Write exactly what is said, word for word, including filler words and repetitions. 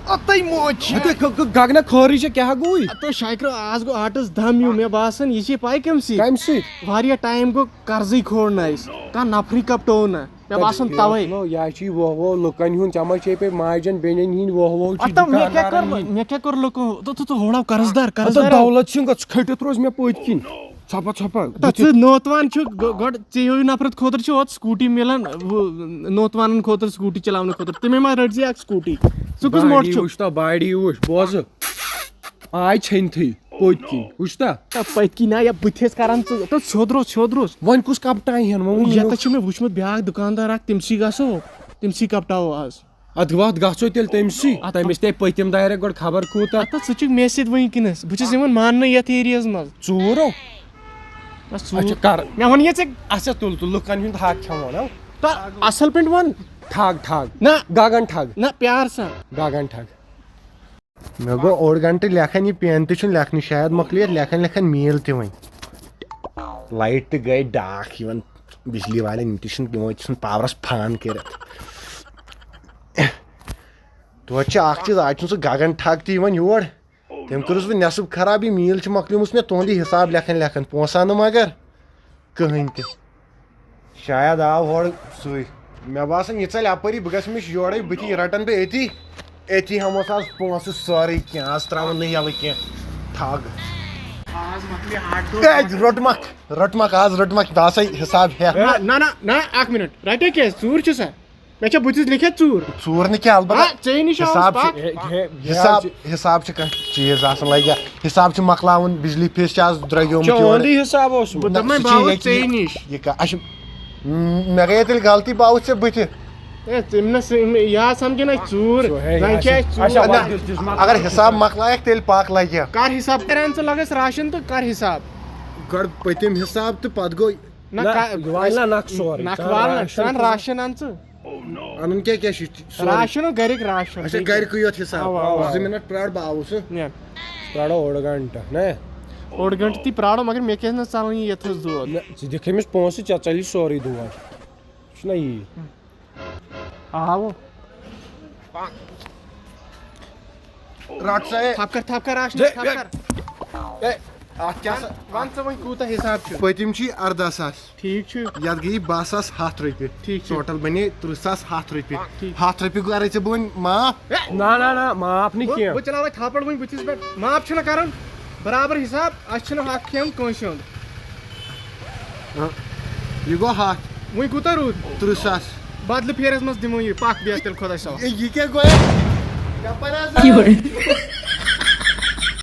اَتَے موج چھِ۔ ہتے گ- گ- گگنہ خٲرٕے چھےٚ، کیٛاہ گوٚوٕے؟ تہٕ شاکرو، آز گوٚو آٹس دم ہیوٗ۔ مےٚ باسان، یہِ چھِ پاے کٔمۍ سۭتۍ؟ کمہِ سۭتۍ؟ واریاہ ٹایم گوٚو قرضٕے کھول نہٕ اَسہِ، کانٛہہ نفرٕے کپٹوو نہٕ۔ مےٚ باسان، توے۔ نو، یہِ چھِ ووہ ووہ لُکن ہُنٛد، ژےٚ ما چھے پے ماجن بیٚنٮ۪ن ہِنٛدۍ ووہ ووہ چھِ اَتھ مےٚ کیٛاہ دُکاندارن کوٚر، ہِنٛدۍ۔ مےٚ کیٛاہ کوٚر لُکو؟ تہٕ ژٕ ژٕ ہوڑا قرض دار، قرض ہتا دار۔ دولت سنگھ، ژٕ کھٔٹِتھ روز مےٚ پٔتۍ کِنۍ۔ ژھۄپہ ژھۄپہ۔ تہٕ ژٕ نوتوان چھُکھ، گۄ- گۄڈٕ ژےٚ ہیوٗ نفرت خٲطرٕ چھُ ہوت سکوٗٹی مِلان، ہُہ، نوتوانن خٲطرٕ سکوٗٹی چلاونہٕ خٲطرٕ۔ تٔمۍ ما رٔٹۍ زِ اکھ سکوٗٹی؟ ژٕ کُس موٚٹ باڈی چھُکھ؟ وٕچھ تو، باڈی وٕچھ، بوزٕ۔ آے ژھیٚنتھٕے پٔتۍ کِنۍ، وٕچھ تا؟ تہٕ پٔتۍ کِنۍ نہ، یا بُتھِس کران ژٕ، تہٕ سیوٚد روز، سیوٚد روز۔ وۄنۍ کُس کپٹاے ہن؟ وۄنۍ ووٚن مےٚ۔ یتھ چھُ مےٚ وٕچھمُت بیاکھ دُکاندار اکھ، تٔمسٕے گژھو، تٔمسٕے کپٹاوو آز۔ ادٕ وۄتھ گژھو تیٚلہِ تٔمسٕے۔ تٔمِس تہِ پٔتِم دارِ گۄڈٕ خبر کوٗتاہ۔ تتھ ژٕ چھُکھ مےٚ سۭتۍ وٕنکیٚنس، بہٕ چھُس یِوان ماننہٕ یتھ ایریاہس منٛز۔ ژوٗرو؟ بس ژٕ اچھا کر۔ مےٚ ووٚن یہِ ژےٚ۔ اچھا تُل تُل، لُکن ہُنٛد حق کھٮ۪وان ہا۔ تہٕ اصل پٲٹھۍ وَن۔ ٹھگ ٹھگ۔ نہ۔ گگن ٹھگ۔ نہ، پیار سان۔ گگن ٹھگ۔ مےٚ گوٚو اوٚڑ گنٹہٕ لیکھان، یہِ پٮ۪ن تہِ چھُنہٕ لیکھنٕے، شاید مۄکلہِ یتھ لیکھان لیکھان میٖل تہِ وۄنۍ۔ لایٹ تہِ گٔے ڈاکھ یِوان، بجلی والٮ۪ن یِم تہِ چھِنہٕ، تِمو تہِ چھُنہٕ پاورس فان کٔرِتھ۔ توتہِ چھِ اکھ چیٖز، آز چھُنہٕ سُہ گگن ٹھگ تہِ یِوان یور۔ تٔمۍ کٔرٕس بہٕ نٮ۪صٕب خراب، یہِ میٖل چھِ مۄکلیمٕژ مےٚ، تُہُنٛد یہِ حساب لیکھان لیکھان، پونٛسہٕ آو نہٕ مگر کٕہٕنۍ تہِ۔ شاید آو ہورٕ سُے۔ مےٚ باسان، یہِ ژَلہِ اَپٲری، بہٕ گژھٕ أمِس یورَے، بہٕ تہِ، یہِ رَٹَن بہٕ أتی۔ أتی ہٮ۪موس آز پونٛسہٕ سورُے کینٛہہ، آز ترٛاوَن نہٕ یَلہٕ کینٛہہ۔ ٹھگ۔ آز مۄکلہِ اَکھ دۄہ۔ اے، روٚٹمَکھ، روٚٹمَکھ، آز روٚٹمَکھ، بہٕ ہسا حساب ہٮ۪تھ۔ نہ، نہ، نہ، نہ، اکھ منٹ۔ رٹے کیٛازِ؟ ژوٗر چھُ سا؟ مےٚ چھا بٕتھِس لیکھِتھ ژوٗر؟ ژوٗر نہٕ کینٛہہ، البتہ آ، ژےٚ نِش آو حساب پَتھ۔ چھُ، حساب، حساب چھُ کانٛہہ چیٖز آسان لگیا، حساب چھُ مۄکلاوُن، بجلی فیس چھِ آز درٛوگیومُت ژےٚ یورٕ۔ اوٚنُے حساب اوسمُت۔ نہ، دوٚپمَے سُہ بہٕ چھُ آوُس ییٚتہِ ژےٚ یہِ، نِش۔ یہِ کا-، اَسہِ، م-، مےٚ گٔیے تیٚلہِ غلطی، بہٕ آوُس ژےٚ بٕتھِ۔ ہے، ژےٚ مےٚ سۭتۍ، مےٚ یہِ آسان کِنہٕ اَتہِ ژوٗر؟ ژٕ ہے، وۄنۍ یہِ کیٛاہ آسہِ ژوٗر؟ اچھا، وۄنۍ دِژ، دِژ مۄکلاو۔ اگر حساب مۄکلایَکھ، تیٚلہِ پَکھ لَگہِ۔ کر حساب؟ کَران ژٕ لَگَس راشن تہٕ کر حساب؟ گۄڈٕ پٔتِم حساب تہٕ پَتہٕ گوٚو۔ نہ، نہ، کا-، یہِ وَنہِ نہ نَکھ سورُے۔ نَکھ وال نہ، راشن۔ ژٕ اَن راشن اَن ژٕ۔ اَنُن کیٛاہ کیٛاہ چھُ؟ سورُے۔ راشن اوس گَرِکۍ راشن۔ اچھا، گَرِ کٕے یوت حساب۔ اَوا، اَوا۔ زٕ مِنٹ پرٛار، بہٕ آوُس۔ نہ۔ پرٛارو اوٚڑ گھنٹہٕ، نہ؟ اوٚڑ گھنٹہٕ تہِ پرٛارو، مگر مےٚ کیٛازِ نہٕ ژَلان یہِ یَتھ حظ دود؟ نہ، ژٕ دِکھ أمِس پونٛسہٕ، ژےٚ ژَلی سورُے دود۔ چھُنہ یی؟ آو۔ رٹ سا، اے۔ تھپھ کر، تھپھ کر، آشنا، دے، تھپھ دے۔ کر۔ اے، اتھ کیٛاہ سا؟ وَن ژٕ وۄنۍ کوٗتاہ حساب چھُ؟ پٔتِم چھِ اردہ ساس۔ ٹھیٖک چھُ۔ یتھ گٔیہِ باہ ساس ہتھ رۄپیہِ۔ ٹھیٖک چھُ۔ ٹوٹل بنے ترٕٛہ ساس ہتھ رۄپیہِ۔ ٹھیٖک۔ ہتھ رۄپیہِ کرے ژےٚ بہٕ وۄنۍ معاف۔ نہ، نہ، نہ، معاف نہٕ بہٕ، کینٛہہ۔ بہٕ چلاوے تھپڑ وۄنۍ بٕتھِس پٮ۪ٹھ۔ معاف چھُنہٕ کرُن۔ برابر حساب، اَسہِ چھُنہٕ حق کھیوٚن کٲنٛسہِ ہُنٛد۔ یہِ گوٚو ہتھ۔ وۄنۍ کوٗتاہ روٗد؟ ترٕٛہ ساس۔ بدلہٕ پھیرس منٛز دِمو یہِ۔ پکھ بیٚہہ تیٚلہِ خۄداے سوال۔ اے، یہِ کیٛاہ گوٚو؟ یپٲرۍ حظ آو۔